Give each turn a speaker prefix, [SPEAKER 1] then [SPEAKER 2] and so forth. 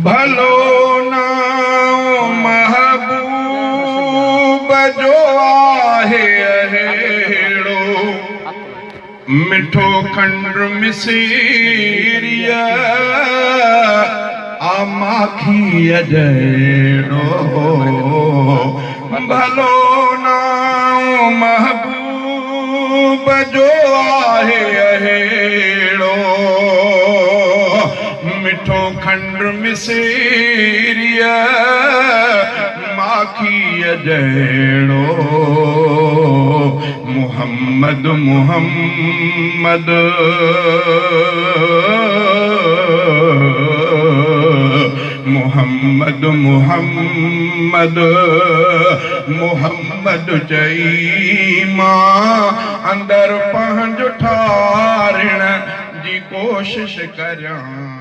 [SPEAKER 1] ڀلو نانءُ محبوب جو آهي اهڙو، مٺو کنڊ مصريءَ آ ماکيءَ جهڙو. ڀلو نانءُ محبوب جو آهي اهڙو، مٺو کنڊ مصريءَ ماکيءَ جهڙو. محمد محمد محمد محمد محمد چئي مان اندر پنهنجو ٺارڻ جي ڪوشش ڪريان